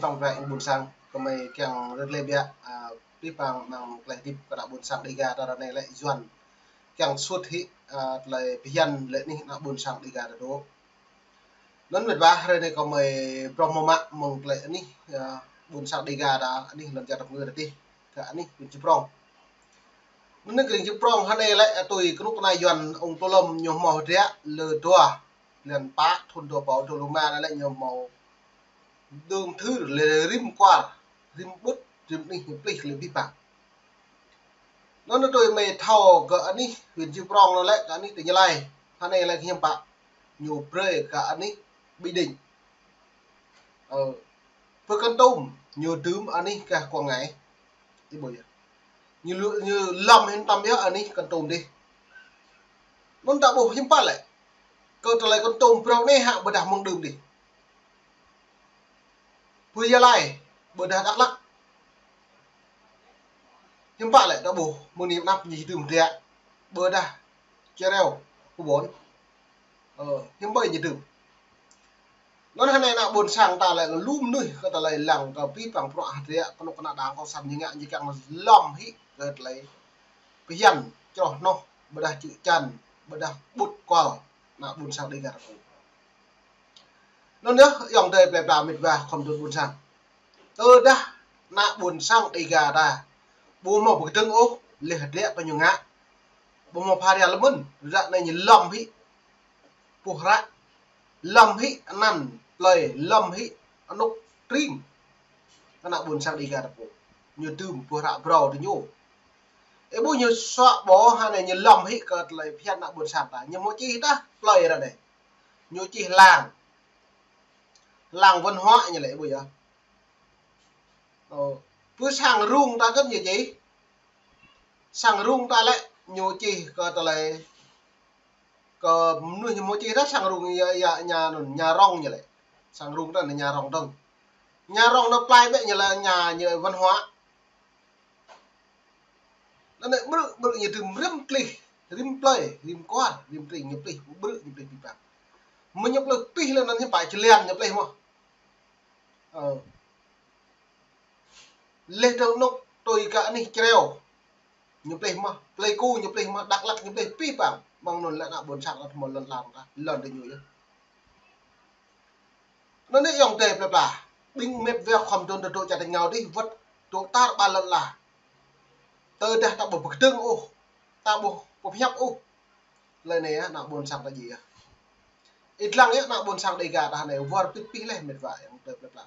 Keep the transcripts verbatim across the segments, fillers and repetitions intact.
Păng wơ̆t ƀôn sang, kơmơi kiăng rơlơi biă, a, pĭ păng mơ̆ng tơlơi hơdip kơ ană ƀôn sang Dega ta ră anai lĕ Yuan. Kiăng sut hĭ, a, tơlơi phiăn lĕ anih ană ƀôn sang Dega ta dŏ. Anŭn mĕt wa, hrơi anai kơmơi prŏng mơmă mơ̆ng tơlơi anih, a, ƀôn sang Dega ta anih lŏn čar tơpơngư ta tih, kơ anih huyện Chư Prông. Anŭn kơ huyện Chư Prông hrơi anai lĕ tui kơnuk kơna Yuan ung tơlŏm ñu hmâo hơdră lơ dua, blan pă thŭn dua rơbâo dua pluh rơma anai lĕ ñu hmâo dơ̆ng thưr lĕ rĭm kual, rĭm ƀut, rĭm anih ñu plih lĕ pĭ păng. Anŭn tui mơi thâo kơ anih huyện Chư Prông anŭn lĕ kơ anih tỉnh Gia Lai. Hrơi anai lĕ kơ hiư̆m pă ñu brơi kơ anih Bình Định. Ơ, pơ Kon Tum ñu dưm anih kơ Quảng Ngãi. Ih ƀuh yơh. Ñu lu-, ñu lŏm hĭ tơm yơh anih Kon Tum dih. Anŭn ta ƀuh hiư̆m pă lĕ kơ tơlơi Kon Tum prŏng anai hă ƀôdah mơ̆ng đưm dih. Pơ Gia Lai, ƀôdah Dak Lak. Hiư̆m pă lĕ ta ƀuh mơ̆ng anai anăp ñu dưm hơdră, ƀôdah Čeo Reo, Pơ Bon. Ơ, hiư̆m ƀơi ñu dưm. Anŭn hrơi anai ană ƀôn sang ta lĕ lu mơnuih kơ tơlơi lăng kơ pĭ păng prŏng hơdră kơnuk kơna đảng cộng sản ñu ngă ñu kiăng lŏm hĭ kơ tơlơi phiăn čroh hnoh, ƀôdah čư̆ čan, ƀôdah ƀut kual ană ƀôn sang Dega ta pô. Anŭn yơh, ayŏng adơi plơi pla mĕt wa khŏm tŭ ƀôn sang. Tơdah ană ƀôn sang Dega ta ƀu hmâo pơkơdơ̆ng ôh, leh hơdră pơ ñu ngă, ƀu hmâo pha ria lơmơ̆n, ră anai ñu lŏm hĭ boh hră, lŏm hĭ anăn plơi, lŏm hĭ anŭk tring kơ ană ƀôn sang Dega ta pô. Ñu dưm boh hră phrâo tơ ñu. Ih ƀuh ñu suă ƀô̆ hrơi anai ñu lŏm hĭ kơ tơlơi phiăn ană ƀôn sang ta. Ñu hmâo čih tah plơi ră anai. Ñu čih làng. Làng văn hóa ñu lĕ ih ƀuh yơh. Ơ, pơ sang rung ta kơ̆t ñu čih. Sang rung ta lĕ ñu čih kơ tơlơi, kơ mơnuih ñu hmâo čih tah sang rung ya, ya, nhà anŭn, nhà rông ñu lĕ. Sang rung ta anai nhà rông dơ̆ng. Nhà rông anŭn plơi ƀĕ ñu lĕ nhà, nhà văn hóa. Anŭn lĕ ƀrư̆, ƀrư̆ ñu dưm rĭm plih, rĭm plơi, rĭm kual, rĭm tring ñu plih, ƀrư̆ ñu plih pĭ păng. Mơ̆ ñu plih pĭ lĕ anŭn hiư̆m pă čơlan ñu plih mơ̆n. Ơ. Leh dơ̆ng anŭk tui kơ anih Čeo Reo ñu plih mơ̆n, Pleiku ñu plih mơ̆n, Dak Lak ñu plih pĭ păng. Mơ̆ng anŭn lĕ ană ƀôn sang ta hmâo lŏn lan ta, lŏn tơ ñu yơh. Anŭn anai ayŏng adơi plơi pla, ƀing mĕt wa khŏm tŭ tơ dŏ čar tañ ngao dih, wơ̆t dŏ tar ƀar lŏn ala. Tơdah ta ƀu pơkơdơ̆ng ôh, ta ƀu pơhiăp ôh, tơlơi anai yơh ană ƀôn sang ta djai yơh. Ih lăng yơh ană ƀôn sang Dega ta hrơi anai wơr bĭt pĭ leh mĕt wa ayŏng adơi plơi pla.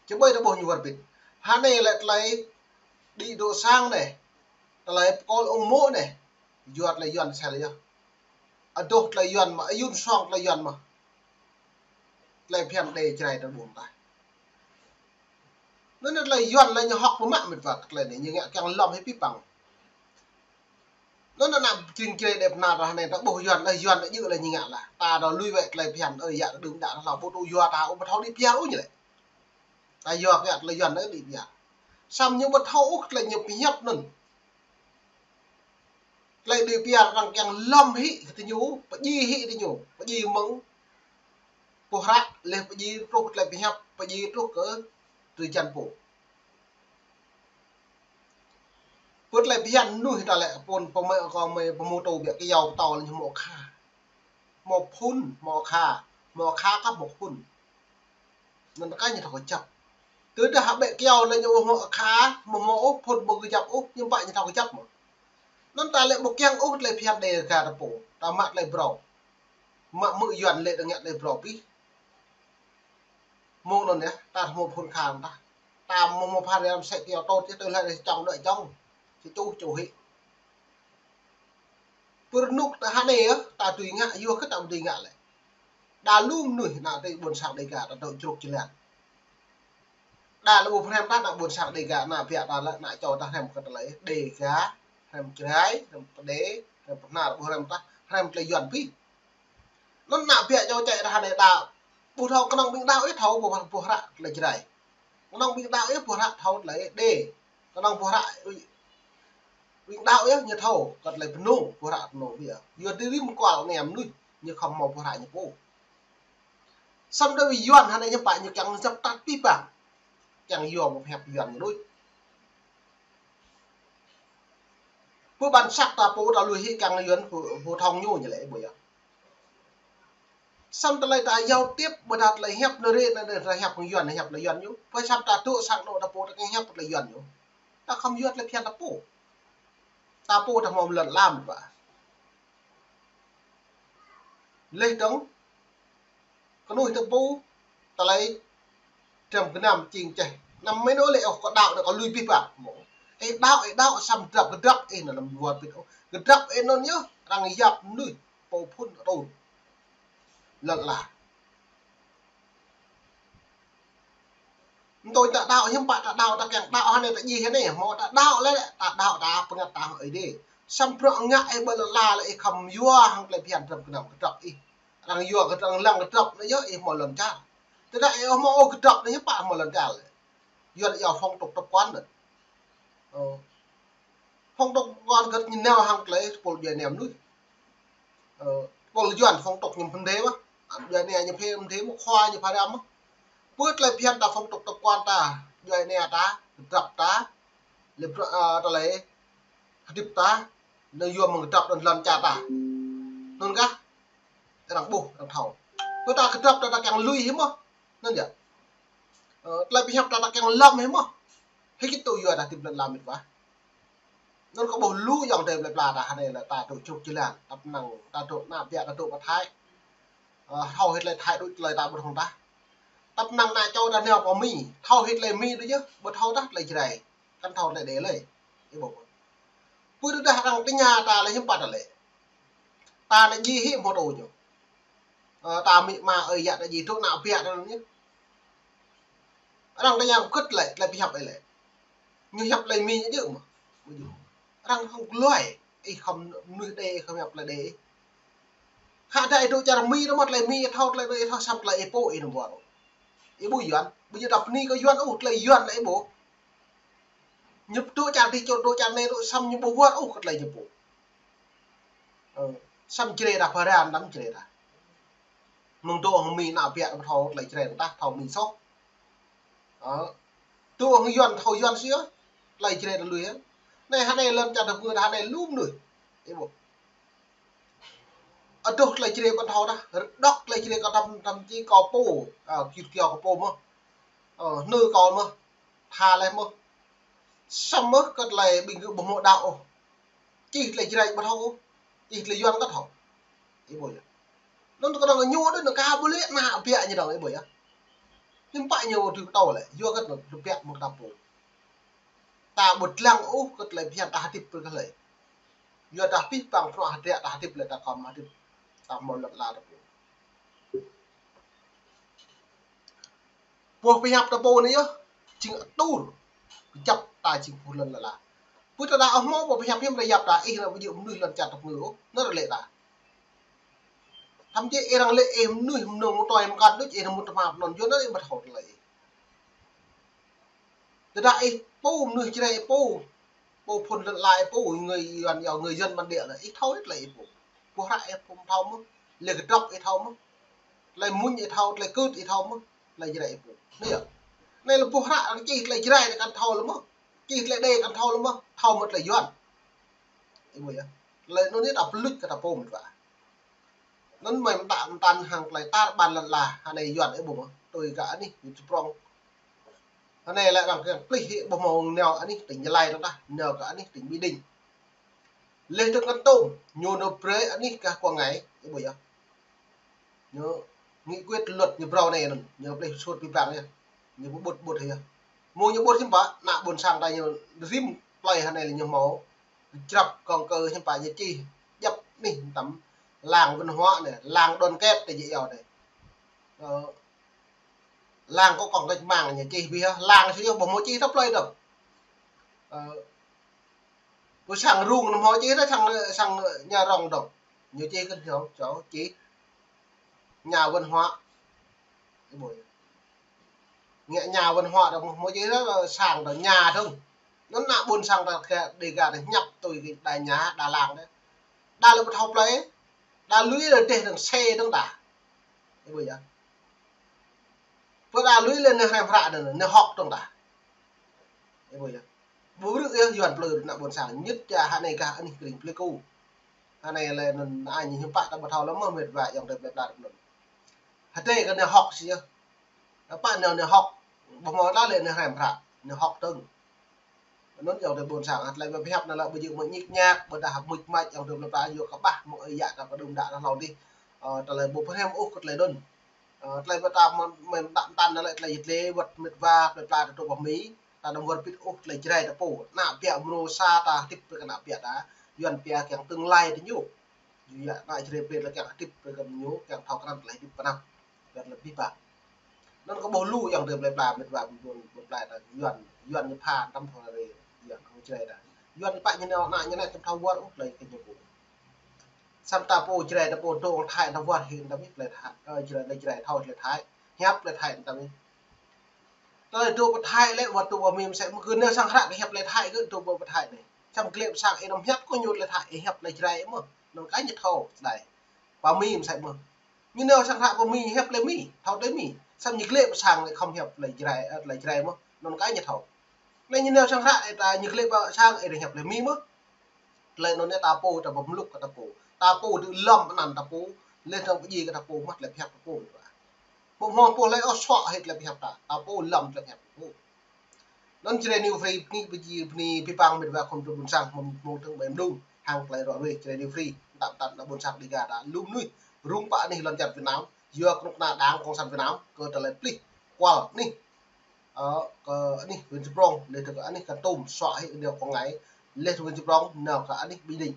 Čơƀơi ta ƀuh ñu wơr bĭt. Hrơi anai lĕ tơlơi đĭ dŏ sang anai, tơlơi pơkŏl ung mô̆ anai, yua tơlơi Yuan sel yơh. Adoh tơlơi Yuan mơ̆n, ayun suang tơlơi Yuan mơ̆n. Tơlơi phiăn Dega Jrai ta ƀuh tah. Anŭn tơlơi Yuan lĕ ñu hŏk pơmă mĕt wa kơ tơlơi anai, ñu ngă kiăng lŏm hĭ pĭ păng. Anŭn ană tring Jrai Dega ta hrơi anai ta ƀuh Yuan, lĕ Yuan ta djơ̆ lĕ ñu ngă lah. Ta dŏ lui wĕ tơlơi phiăn, ơ, yă ta đưm đă ta hlâo ƀu tŭ yua ta ƀu thâo đĭ piar ôh ñu lĕ. Ta yua kơ tơlơi Yuan ta đĭ piar. Samơ̆ ñu ƀu thâo ôh tơlơi ñu pơhiăp anŭn. Tơlơi đĭ piar arăng kiăng lŏm hĭ kơ tơ ñu, pơdjai hĭ tơ ñu, pơdjai mơ̆ng boh hră, leh pơdjai truh tơlơi pơhiăp, pơdjai truh kơ drơi jan pô. Pơ tơlơi phiăn mơnuih ta lĕ pôn pơmơi kơ mơi pơmôtô biă kơyâo pơtâo lĕ ñu hmâo akha. Hmâo phŭn, hmâo akha, hmâo akha kah hmâo phŭn. Anŭn kah ñu thâo kơjăp. Tơdah hă ƀĕ kơyâo lĕ ñu ƀu hmâo akha, ƀu hmâo ôh phŭn ƀu kơjăp ôh, ñu ƀă ñu thâo kơjăp mơ̆n. Anŭn ta lĕ ƀu kiăng ôh tơlơi phiăn Dega ta pô, ta mă tơlơi phrâo. Mă mơ̆ Yuan lĕ ta ngă tơlơi phrâo pĭ. Mơ̆ng anŭn yơh, ta hmâo phŭn akha tah. Ta hmâo, hmâo pha ria mơsĕ kơyâo tŏt yơh, tui hlơi čong đuaĭ čong. Ču ču hĭ. Pơ rơnŭk ta hrơi anai yơh, ta tui ngă, yua kơ ta ƀu tui ngă lĕ. Đa lu mơnuih ană tring ƀôn sang Dega ta dŏ čruk čơlan. Đa lu ƀu hrăm tah ană ƀôn sang Dega, ană biă ta lĕ, ană čô ta hrăm kơ tơlơi Dega, hrăm Jrai, hrăm Pơđê, hrăm Bahnar, ƀu hrăm tah, hrăm tơlơi Yuan pĭ. Anŭn ană biă čô čĕ ta hrơi anai đa ƀu thâo, kơnơ̆ng ƀing đaŏ yơh thâo boh, boh hră tơlơi Jrai. Kơnơ̆ng ƀing đaŏ yơh boh hră thâo tơlơi Dega. Kơnơ̆ng boh hră ƀing đaŏ yơh ñu thâo kơ tơlơi Mnông, boh hră Mnông biă. Yua tơlơi rĭm kual anai mơnuih ñu khŏm hmâo boh hră ñu pô. Samơ̆ đa ƀing Yuan hơnai ñu pă ñu kiăng djăp tăt pih pang. Kiăng yua mơ̆ hiăp Yuan ñu đôč. Pơ bản sắc ta pô ta lui hĭ kiăng Yuan phổ, phổ thông ñu ñu lĕ ƀu yơh. Samơ̆ tơlơi ta giao tiếp ƀôdah tơlơi hiăp nơ̆ rê nơ̆ ta hiăp Yuan, hiăp tơlơi Yuan ñu. Pơ samơ̆ ta dŏ sang anŏ ta pô ta kiăng hiăp tơlơi Yuan ñu. Ta khŏm yua tơlơi phiăn ta pô. Ta pô ta hmâo lŏn lam ƀă. Leh dơ̆ng, kơnuih ta pô, tơlơi trăm gơnam čing čeh. Năm mơ̆n ôh lĕ ôh, kâo đaŏ anai kâo lui pih pang. Ih đaŏ, ih đaŏ, samơ̆ kơdrăp, kơdrăp ih anŭn lăm luar pit ôh. Kơdrăp ih anŭn yơh, arăng yap mơnuih, pô phŭn kơ tŭ. Lŏn la. Mơ̆ tui ta đaŏ hiư̆m pă ta đaŏ ta kiăng đaŏ hơnai ta djai hơnai, hmâo ta đaŏ lĕ, ta đaŏ ta pơngăt ta hăng Ơi Adai. Samơ̆ bruă ngă ih ƀơi lŏn la lĕ ih khŏm yua hăng tơlơi phiăn trăm gơnam kơdrăp ih. Arăng yua kơdrăp, arăng lăng kơdrăp anai yơh ih hmâo lŏn čar. Tơdah ih hmâo ôh kơdrăp anai hiư̆m pă hmâo lŏn čar lĕ. Yuan iâu phong tục tập quán anŭn. Ơ. Phong tục tập quán gơ̆t ñu nao hăng tơlơi tơpul djuai ania mơnuih. Ơ, tơpul Yuan phong tục ñu pơm đe mơ̆. Djuai ania ñu pơm đe mơ̆, khua ñu pơm đe mơ̆. Pơ tơlơi phiăn ta phong tục tập quán ta, djuai ania ta, kơdrăp ta, lĕ, ơ, tơlơi hơdip ta, anŭn yua mơ̆ng kơdrăp anŭn lŏn čar ta. Anŭn kah, arăng ƀuh, arăng thâo. Pơ ta kơdrăp ta, ta kiăng lui hĭ mơ̆. Anŭn yơh. Ơ, tơlơi pơhiăp ta, ta kiăng lăm hĭ mơ̆. Hĭ kơ tŭ yua ta hơdip lŏn la mĭt wa. Anŭn kâo ƀuh lu ayŏng adơi plơi pla ta hơnai lĕ ta dŏ čruk jơlan, tăp năng ta dŏ ană ƀiă ta dŏ pơ Thái. Ơ, thâo hĭ tơlơi Thái đôč tơlơi ta ƀu thâo tah. Tăp năng ană čô ta nao pơ Mi, thâo hĭ tơlơi Mi đôč yơh, ƀu thâo tah tơlơi Jrai. Kăn thâo tơlơi Êđê lơi. Ih ƀuh. Pơ tơdah arăng tơña ta lĕ hiư̆m pă ta lĕ. Ta anai djai hĭ hmâo tŭ ñu. Ơ, ta amĭ ama ơi yă ta djai dŏ ană ƀiă ta anŭn yơh. Arăng tơña kơ̆t lĕ, tơlơi pơhiăp ih lĕ. Ñu hiăp tơlơi Mi ñu djơ̆ mơ̆. Ƀu djơ̆. Arăng hăng gloi, ih khŏm mơnuih Êđê, ih khŏm hiăp tơlơi Êđê. Khă dah ih dŏ čar Mi anŭn mơ̆ tơlơi Mi ih thâo, tơlơi Êđê ih thâo, samơ̆ tơlơi ih pô ih anŭn ƀu ôh. Ih ƀu Yuan, ƀu djơ̆ ta bơni kơ Yuan ôh, tơlơi Yuan lĕ ih ƀuh. Ñu dŏ čar adih čô, dŏ čar anai dŏ samơ̆ ñu ƀu wơr ôh kơ tơlơi ñu pô. Ơ, samơ̆ Jrai ta pơran lăm Jrai ta. Mơ̆ng dŏ hăng Mi ană ƀiă ta ƀu thâo tơlơi Jrai ta, thâo Mi soh. Ơ, dŏ hăng Yuan thâo Yuan sĭt yơh, tơlơi Jrai ta lui yơh. Anai hơnai lŏn čar ta pơ ta hơnai lu mơnuih. Ih ƀuh. Adoh tơlơi Jrai ƀu thâo tah, rơđŏk tơlơi Jrai kâo tăm, tăm či kâo pô, ơ, kiu kiao kâo pô mơ̆. Ơ, hnư kâo mơ̆, tha leh mơ̆. Samơ̆ kơ tơlơi ƀing gơ̆ ƀu hmâo đaŏ ôh. Čih tơlơi Jrai ƀu thâo ôh, čih tơlơi Yuan kơ thâo. Ih ƀuh yơh. Anŭn kơnơ̆ng ñu đôč anŭn kâo ƀu lĕ ană ƀiă ñu dơ̆ng ih ƀuh yơh. Hiư̆m pă ñu tŭ tâo lĕ, yua kơ anŭn tơbiă mơ̆ng ta pô. Ta ƀu lăng ôh kơ tơlơi phiăn ta hơdip pơ kơ hlơi. Yua dah pih pang prŏ hơdră ta hơdip lĕ ta khŏm hơdip. Ta hmâo lŏn la ta pô. Boh pơhiăp ta pô anai yơh, jing atur, kơjăp ta jing pô lŏn la la. Pơ ta đa ôh hmâo boh pơhiăp hiư̆m ta yap ta, ih anŭn ƀu djơ̆ mơnuih lŏn čar ta pơngư ôh, anŭn ră lĕ ta. Thậm chí ih arăng lĕ ih mơnuih mơnong mơtoi mơkăn đôč, ih arăng mŭt tơma pơnôn Yuan anŭn ih ƀu thâo tơlơi ih. Tơdah ih pô mơnuih Jrai ih pô, pô phŭn lŏn la ih pô, người Yuan yua người dân bản địa anŭn, ih thâo ih tơlơi ih pô. Boh hră ih pô thâo mơ̆, lĕ kơdrŏp ih thâo mơ̆, tơlơi mŭñ ih thâo, tơlơi kơ̆t ih thâo mơ̆, tơlơi Jrai ih pô. Anai yơh. Anai lĕ boh hră arăng čih tơlơi Jrai anai kăn thâo lĕ mơ̆, čih tơlơi Êđê kăn thâo lĕ mơ̆, thâo mơ̆ tơlơi Yuan. Ih ƀuh yơh. Tơlơi anŭn yơh ta pơluč kơ ta pô mĭt wa. Anŭn mơi mơtă mơtăn hăng tơlơi tar ƀar lŏn la, hơnai Yuan ih ƀuh mơ̆, tui kơ anih ñu tơprong. Hơnai lĕ arăng kiăng plih hĭ ƀuh mơ̆ nao anih tỉnh Gia Lai dơ̆ng tah, nao kơ anih tỉnh Bình Định. Leh dơ̆ng kăn tôm, ñu nao brơi anih gah Quảng Ngãi, ih ƀuh yơh. Ñu nghị quyết luật ñu phrâo anai anŭn, ñu plih suôt pih pang yơh. Ñu ƀu ƀut ƀut hĭ yơh. Mơ̆ng ñu ƀut hiư̆m pă, ană ƀôn sang ta ñu rĭm plơi hơnai lĕ ñu hmâo. Jrăp kông kơ hiư̆m pă ñu čih, djăp anih tăm làng văn hóa anai, làng đoàn kết ta djơ̆ yơh anai. Ơ, làng có công cách mạng ñu čih ƀiă, làng sĭt yơh ƀu hmâo čih ta plơi dơ̆ng. Ơ, pơ sang rung anŭn hmâo čih ta sang, sang nhà rông dơ̆ng. Ñu čih kơ ñu, čô čih nhà văn hóa. Ih ƀuh. Ngă nhà văn hóa dơ̆ng mơ̆, mơ̆ čih ta sang ta nhà dơ̆ng. Anŭn ană ƀôn sang ta kơ Đêga ta ñăp tui kơ đa nhà, đa làng ta. Đa lĕ ƀu thâo plơi, đa lui lĕ dêh dơ̆ng xe dơ̆ng đa. Ih ƀuh yơh. Pơ đa lui lĕ neh hrăm hră neh, neh hŏk tong ta. Ơ, ƀu yơh. Ƀu rơ̆k yơh Yuan plư ană ƀôn sang. Ñit ča hă anai kah anih kring Pleiku. Hă anai lĕ anŭn añ hiư̆m pă ta ƀu thâo lăm mơh met wa ayŏng adơi plơi pla anŭn. Hơtai kơ neh hŏk sĭt yơh. Pă neh neh hŏk. Ƀu hmâo đa lĕ neh hrăm hră. Neh hŏk tơ̆ng. Anŭn ayŏng adơi ƀôn sang, tơlơi ƀu pơhiăp anŭn lĕ ƀu djơ̆ mơñik ñak, ƀôdah mŭč mač ayŏng adơi plơi pla yua kơ ƀah mơ̆ ơi yă ta pơdŭm đă ta hlâo dih. Ơ, tơlơi ƀu pơhrăm ôh kơ tơlơi anŭn. Ơ, tơlơi ƀu ta mơ̆n, mơ̆n đă mơ̆n anŭn lĕ tơlơi yit lĕ wơ̆t met wa plơi pla ta tŭ pơmĭn, ta anăm wơr bĭt ôh tơlơi Jrai ta pô. Ană biă mrô sa ta hơdip kơ ană biă ta, Yuan pia kiăng tương lai ta ñu. Yua ană Jrai pia lĕ kiăng hơdip kơ ñu, kiăng thâo krăn tơlơi hơdip pơ anăp. Yuan lĕ pih pă. Anŭn kơ ƀuh lu ayŏng adơi plơi pla met wa ƀôn ƀôn plơi ta Yuan, Yuan ñu pha tăm thâo rê, Yuan hăng Jrai ta. Yuan pă ñu nao ană ñu nao tăm thâo wơr ôh tơlơi kơ ñu pô. Samơ̆ ta pô Jrai ta pô tơ̆ng Thái ta wơr hĭ ta mĭn tơlơi Thái, ơ, Jrai ta Jrai thâo tơlơi Thái. Hiăp tơlơi Thái ta mĭn. Tơlơi tŭ pơ Thái lĕ wơ̆t tŭ pơ Mi mơsĕ mơ̆ kơ neh sang hră kơ hiăp tơlơi Thái kơ tŭ pơ Thái anai. Samơ̆ glĕ pơ sang ih anăm hiăp kơ ñu tơlơi Thái, ih hiăp tơlơi Jrai mơ̆. Anŭn kah ñu thâo sơđai. Pơ Mi mơsĕ mơ̆. Ñu nao sang hră pơ Mi hiăp tơlơi Mi, thâo tơlơi Mi. Samơ̆ ñu glĕ pơ sang lĕ khŏm hiăp tơlơi Jrai, ơ, tơlơi Jrai mơ̆. Anŭn kah ñu thâo. Lĕ ñu nao sang hră ih ta ñu glĕ pơ sang ih hiăp tơlơi Mi mơ̆. Tơlơi anŭn yơh ta pô ta pơmluk kơ ta pô. Ta pô dŏ lăm anăn ta pô, lĕ tơ̆ng pơdjai kơ ta pô mơ̆ tơlơi pơhiăp ta pô. Ƀu hmâo pô hlơi ôh suă hĭ tơlơi pơhiăp ta. Ta pô lăm tơlơi pơhiăp ta pô. Anŭn Jrai New Free bơni pơdjai bơni pơpăng met wa khŏm tŭ ƀôn sang mơ̆ng mơ̆ng tơ̆ng ƀai mơdung hăng tơlơi ră ruai Jrai New Free. Tăm tăm ană ƀôn sang Dega ta lu mơnuih rŭng pă anih lŏn čar Việt Nam. Yua kơnuk kơna Đảng Cộng sản Việt Nam kơ tơlơi plih kual anih. Ơ, kơ anih huyện Chư Prông, lĕ tơ kơ anih Kon Tum, suă hĭ nao Quảng Ngãi, lĕ tơ huyện Chư Prông, nao kơ anih Bình Định.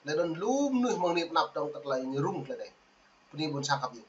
Lĕ anŭn lu mơnuih mơ̆ng anai pơ anăp tơ̆ng kơ tơlơi ñu rŭng tơlơi anai. Bơni ƀôn sang khăp yơh.